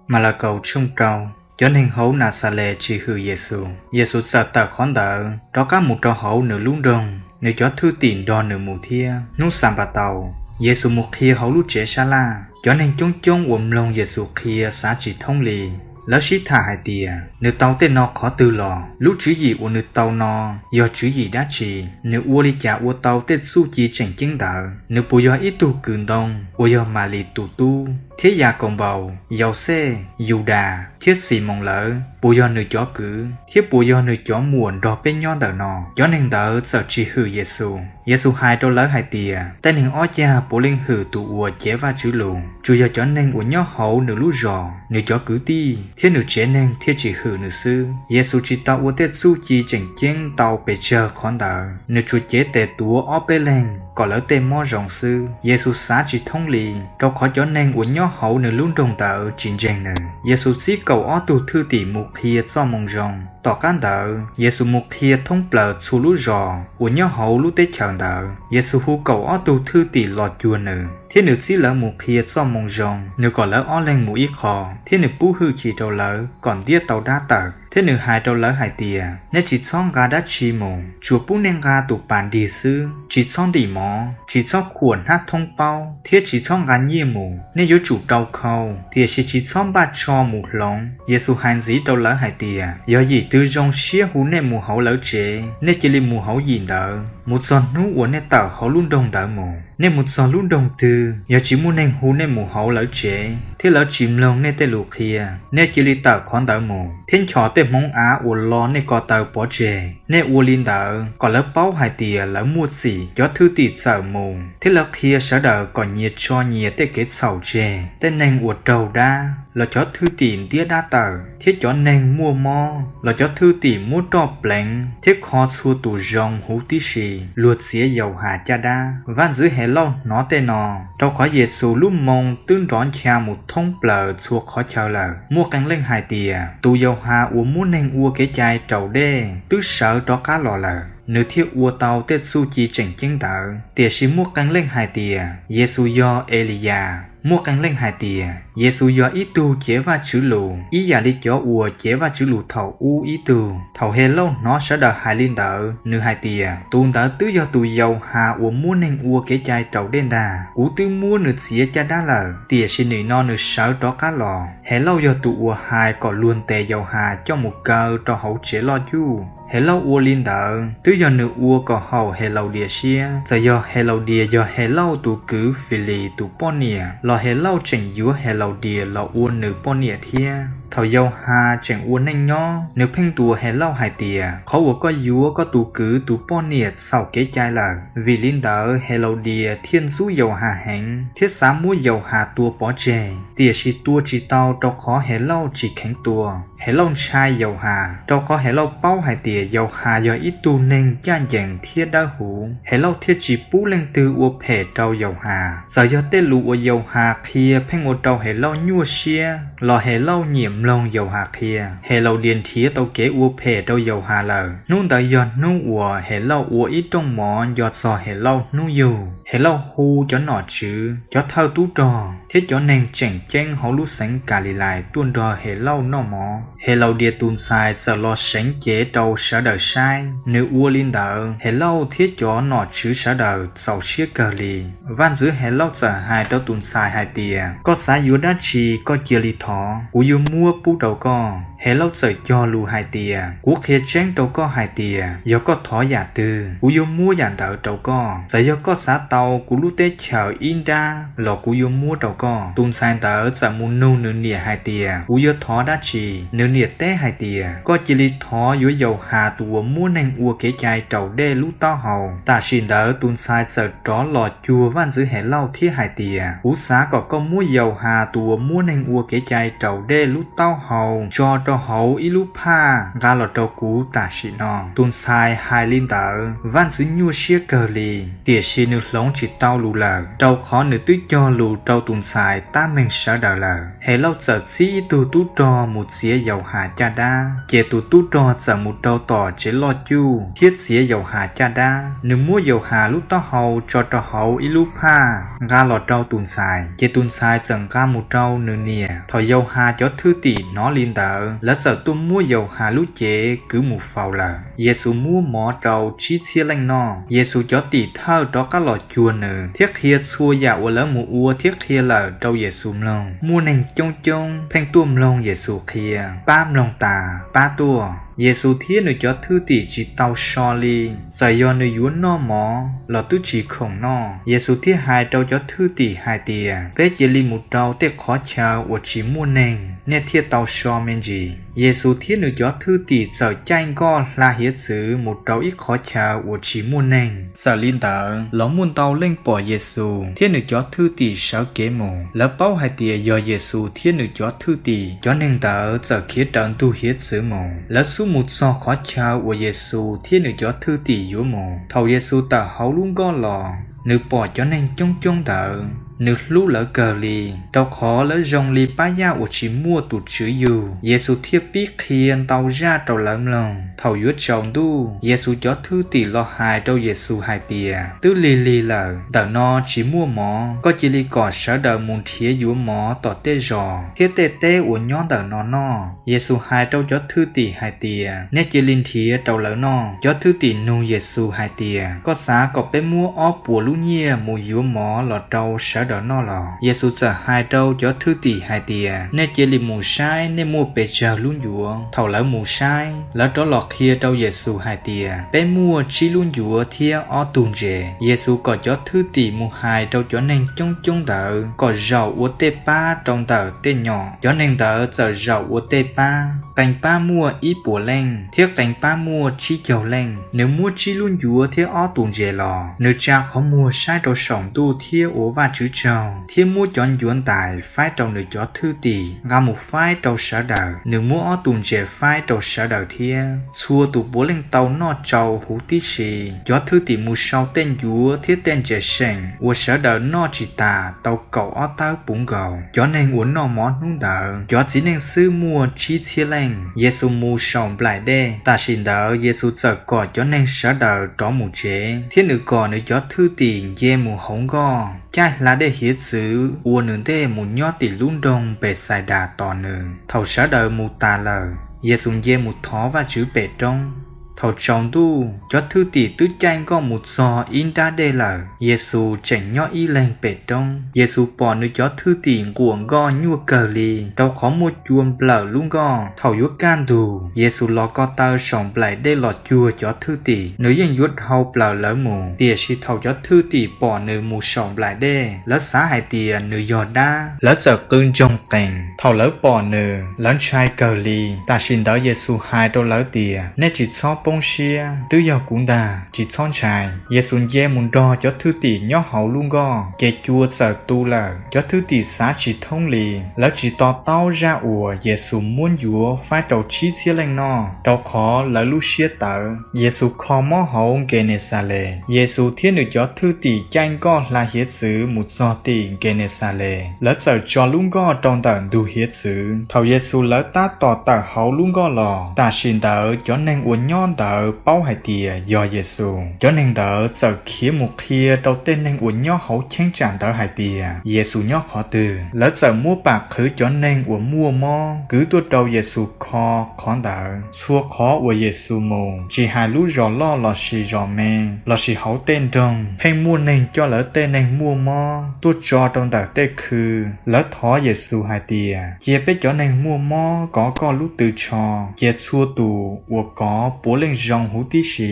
Malakaus tshooj rau. Cov neeg hauv Naxales tsis hwm Yexus. Yexus txawm tawm qhov ntawd rov qab mus rau hauv nws lub nroog, nws cov thwj tim nrog nws mus thiab. Hnub Xanpataus, Yexus mus qhia hauv lub tsev sab laj. Cov neeg coob coob uas mloog Yexus qhia xav tsis thoob li. Lawv sib tham hais tias, Nws tau tej no qhov twg los? Lub tswv yim uas nws tau no yog tswv yim dab tsi? Nws ua li cas ua tau tej txuj ci tseem ceeb ntawd? Nws puas yog ib tug kws ntoo uas yog Malis tus tub, thiab Yakaunpaus, Yauxej, Yudas thiab Ximoos lawv? Puas yog nws cov kwv, thiab puas yog nws cov muam nrog peb nyob ntawm no? Cov neeg ntawd txawm tsis hwm Yexus. Yexus hais rau lawv hais tias, Tej neeg ob cag puav leej hwm tus uas cev Vajtswv lus, tsuas yog cov neeg uas nyob hauv nws lub zos, nws cov kwv tij, thiab nws tsev neeg thiaj tsis hwm nws xwb. Yexus tsis tau ua tej txuj ci tseem ceeb ntau pes tsawg qhov ntawd, nws tsuas cev tes tuav ob peb leeg kom lawv tej mob zoo xwb. Yexus xav tsis thoob li, rau qhov cov neeg uas nyob hauv nws lub nroog ntawd tsis ntseeg nws. Yexus txib kaum ob tug thwj tim mus qhia Txojmoo Zoo. Tom qab ntawd, Yexus mus qhia thoob plaws txhua lub zos uas nyob hauv lub teb chaws ntawd. Yexus hu kaum ob tug thwj tim los cuag nws, thiab nws txib lawv mus qhia Txojmoo Zoo. Nws kom lawv ob leeg mus ib qho, thiab nws pub hwj chim rau lawv kom ntiab tau dab tawm, thiab nws hais rau lawv hais tias, Nej tsis txhob nqa dab tsi mus, tsuas pub nej nqa tus pas nrig xwb. Tsis txhob ntim mov, tsis txhob khuam hnab thoob paub, thiab tsis txhob nqa nyiaj mus. Nej yuav tsum rau khau, tiam sis tsis txhob npaj tsho mus hloov. Yexus hais ntxiv rau lawv hais tias, Yog yim twg zoo siab hu nej mus hauv lawv tsev, nej cia li mus hauv yim ntawd, mus txog hnub uas nej tawm hauv lub nroog ntawd mus. Nej mus txog lub nroog twg, yog tsis muaj neeg hu nej mus hauv lawv tsev, thiab lawv tsis mloog nej tej lus qhia, nej cia li tawm qhov ntawd mus, thiab nchos tej hmoov av uas lo nej ko taw pov tseg. Nej ua li ntawd kom lawv paub hais tias lawv muaj txim. Cov thwj tim txawm mus, thiab lawv qhia sawv daws kom nyias tso nyias tej kev txhaum tseg. Tej neeg uas raug dab los cov thwj tim ntiab dab tawm, thiab cov neeg muaj mob los cov thwj tim muab roj pleev thiab kho txhua tus zoo huv tib si. Luag txiav Yauhas caj dab. Vaj ntxwv Helauj hnov tej no, rau qhov Yexus lub moo twb nrov ncha mus thoob plaws txhua qhov chaw lawm. Muaj qee leej hais tias, Tus Yauhas uas muab neeg ua kev cai raus dej twb sawv rov qab los lawm, nws thiaj ua tau tej txuj ci tseem ceeb ntawd. Tiam sis muaj qee leej hais tias, Yexus yog Eliyas. Muaj qee leej hais tias, Yexus yog ib tug cev Vajtswv lus ib yam li cov uas cev Vajtswv lus thaum ub ib tug. Thaum Helauj hnov sawv daws hais li ntawd, nws hais tias, Tus ntawd twb yog tus Yauhas uas muab neeg ua kev cai raus dej ntag. Kuv twb muab nws txiav caj dab lawm, tiam sis nim no nws sawv rov qab los. Helauj yog tus uas hais kom luag ntes Yauhas coj mus kaw rau hauv tsev loj cuj. Helauj ua li ntawd twb yog nws ua kom haum Helaudias siab. Txawm yog Helaudias yog Helauj tus kwv Filis tus poj niam, los Helauj tseem yuav Helaudias los ua nws poj niam thiab. Thaum Yauhas tseem ua neej nyob, nws pheej ntuas Helauj hais tias, Qhov uas koj yuav koj tus kwv tus poj niam txhaum kev cai lawm. Vim li ntawd Helaudias thiaj ntxub Yauhas heev thiab xav muab Yauhas tua pov tseg, tiam sis tua tsis tau rau qhov Helauj tsis kheev tua. Helauj ntshai Yauhas, rau qhov Helauj paub hais tias Yauhas yog ib tug neeg ncaj ncees thiab dawb huv. Helauj thiaj tsis pub leej twg ua phem rau Yauhas. Txawm yog tej lus uas Yauhas qhia pheej ua rau Helauj nyuaj siab los Helauj nyiam mloog Yauhas qhia. Helaudias nrhiav tau kev ua phem rau Yauhas lawm. Hnub ntawd yog hnub uas Helauj ua ib rooj mov nco txog Helauj hnub yug. Helauj hu cov nom tswv, cov thawj tub rog thiab cov neeg tseem ceeb hauv lub xeev Kalilais tuaj nrog Helauj noj mov. Helaudias tus ntxhais txawm los seev cev rau sawv daws saib. Nws ua li ntawd, Helauj thiab cov nom tswv sawv daws txaus siab kawg li. Vaj ntxwv Helauj txawm hais rau tus ntxhais hais tias, Koj xav yuav dab tsi koj cia li thov, kuv yuav muab pub rau koj. Helauj txawm cog lus hais tias, Kuv qhia tseeb rau koj hais tias, yog koj thov yam twg, kuv yuav muab yam ntawd rau koj. Txawm yog koj xav tau kuv lub teb chaws ib nrab los kuv yuav muab rau koj. Tus ntxhais ntawd txawm mus nug nws niam hais tias, Kuv yuav thov dab tsi? Nws niam teb hais tias, Koj cia li thov yuav Yauhas tus uas muab neeg ua kev cai raus dej lub taub hau. Tam sim ntawd tus ntxhais txawm rov los cuag vaj ntxwv Helauj thiab hais tias, Kuv xav kom koj muab Yauhas tus uas muab neeg ua kev cai raus dej lub taub hau tso rau hauv ib lub phaj nqa los rau kuv tam sim no. Tus ntxhais hais li ntawd, vaj ntxwv nyuaj siab kawg li, tiam sis nws hloov tsis tau lus lawm, rau qhov nws twb cog lus rau tus ntxhais tab meeg sawv daws lawm. Helauj txawm txib ib tug tub rog mus txiav Yauhas caj dab, ces tus tub rog txawm mus rau tom tsev loj cuj thiab txiav Yauhas caj dab. Nws muab Yauhas lub taub hau tso rau hauv ib lub phaj nqa los rau tus ntxhais, ces tus ntxhais txawm nqa mus rau nws niam. Thaum Yauhas cov thwj tim hnov li ntawd, lawv txawm tuaj muab Yauhas lub cev kwv mus faus lawm. Yexus muab mov rau tsib txhiab leej noj. Yexus cov tim thawj rov qab los cuag nws thiab qhia txhua yam uas lawv mus ua thiab qhia lawm rau Yexus mloog. Muaj neeg coob coob pheej tuaj mloog Yexus qhia, pab mloog tas, pab tuaj. Yexus thiab nws cov thwj tim tsis tau so li, txawm yog nws yuav noj mov los twb tsis khoom noj. Yexus thiaj hais rau cov thwj tim hais tias, Peb cia li mus rau tej qhov chaw uas tsis muaj neeg, nej thiaj tau so me ntsis. Yexus thiab nws cov thwj tim txawm caij nkoj hla hiav txwv mus rau ib qhov chaw uas tsis muaj neeg. Txawm li ntawd, los muaj ntau leej pom Yexus thiab nws cov thwj tim sawv kev mus. Lawv paub hais tias yog Yexus thiab nws cov thwj tim. Cov neeg ntawd txawm khiav raws ntug hiav txwv mus. Lawv xub mus txog qhov chaw uas Yexus thiab nws cov thwj tim yuav mus. Thaum Yexus tawm hauv lub nkoj los, nws pom cov neeg coob coob ntawd, nws hlub lawv kawg li, rau qhov lawv zoo li pab yaj uas tsis muaj tus tswv yug. Yexus thiaj pib qhia ntau zaj rau lawv mloog. Thaum yuav tsaus ntuj, Yexus cov thwj tim los hais rau Yexus hais tias, Twb lig lig lawm, ntawm no tsis muaj mov, koj cia li kom sawv daws mus nrhiav yuav mov tom tej zos thiab tej teb uas nyob ntawm no noj. Yexus hais rau cov thwj tim hais tias, Nej cia li nrhiav rau lawv noj. Cov thwj tim nug Yexus hais tias, Koj xav kom peb muab ob puas lub nyiaj mus yuav mov los rau sawv daws noj los? Yexus txawm hais rau cov thwj tim hais tias, Nej cia li mus saib nej muaj pes tsawg lub ncuav. Thaum lawv mus saib, lawv rov los qhia rau Yexus hais tias, Peb muaj tsib lub ncuav thiab ob tug ntses. Yexus kom cov thwj tim mus hais rau cov neeg coob coob ntawd kom zaum ua tej pab rau ntawm tej nyom. Cov neeg ntawd txawm zaum ua tej pab. Qee pab muaj ib puas leej thiab qee pab muaj tsib caug leej. Nws muab tsib lub ncuav thiab ob tug ntses los, nws tsa qhov muag saib rau saum ntuj thiab ua Vajtswv tsaug, thiab muab cov ncuav ntais faib rau nws cov thwj tim nqa mus faib rau sawv daws. Nws muab ob tug ntses faib rau sawv daws thiab. Txhua tus puav leej tau noj tsau huv tib si. Cov thwj tim mus sau tej ncuav thiab tej ntses seem uas sawv daws noj tsis tas tau kaum ob tawb puv nkaus. Cov neeg uas noj mov hnub ntawd, cov txiv neej xwb muaj tsib txhiab leej. Yexus mus saum nplaim dej. Tam sim ntawd Yexus txawm kom cov neeg sawv daws rov mus tsev, thiab nws kom nws cov thwj tim nce mus hauv nkoj, caij hla dej hiav txwv ua nws ntej mus nyob tim lub nroog Npexadas tos nws. Thaum sawv daws mus tas lawm, Yexus nce mus thov Vajtswv pem roob. Thaum tsaus ntuj, cov thwj tim twb caij nkoj mus txog ib nrab dej lawm, Yexus tseem nyob ib leeg pem roob. Yexus pom nws cov thwj tim nquam nkoj nyuaj kawg li, rau qhov muaj cua nplawm lub nkoj. Thaum yuav kaj ntug, Yexus los ko taw saum nplaim dej los cuag cov thwj tim. Nws yeej yuav dhau plaws lawv mus, tiam sis thaum cov thwj tim pom nws mus saum nplaim dej, lawv xav hais tias nws yog dab, lawv txawm qw ntsoog qees. Thaum lawv pom nws, lawv ntshai kawg li. Tam sim ntawd Yexus hais rau lawv tias, Nej tsis txhob poob siab, twb yog kuv ntag, tsis txhob ntshai. Yexus nce mus nrog cov thwj tim nyob hauv lub nkoj, ces cua txawm tu lawm. Cov thwj tim xav tsis thoob li, lawv tsis to taub zaj uas Yexus muab ncuav faib rau tsib txhiab leej noj, rau qhov lawv lub siab tawv. Yexus kho mob hauv Nkenexales. Yexus thiab nws cov thwj tim caij nkoj hla hiav txwv mus txog tim Nkenexales, lawv txawm tso lub nkoj rau ntawm ntug hiav txwv. Thaum Yexus lawv tab tom tawm hauv lub nkoj los, tam sim ntawd cov neeg uas nyob ntawd paub hais tias yog Yexus. Cov neeg ntawd txawm khiav mus qhia rau tej neeg uas nyob hauv cheeb tsam ntawd hais tias, Yexus nyob qhov twg. Lawv txawm muab pam qhwv cov neeg uas muaj mob kwv tuaj rau Yexus kho qhov ntawd. Txhua qhov uas Yexus mus, tsis hais lub zos loj lossis zos me, lossis hauv tej nroog, pheej muaj neeg coj lawv tej neeg muaj mob tuaj tso rau ntawm tej khw. Lawv thov Yexus hais tias, Cia peb cov neeg muaj mob kov koj lub tw tsho, cia txhua tus uas kov puav leej zoo huv tib si.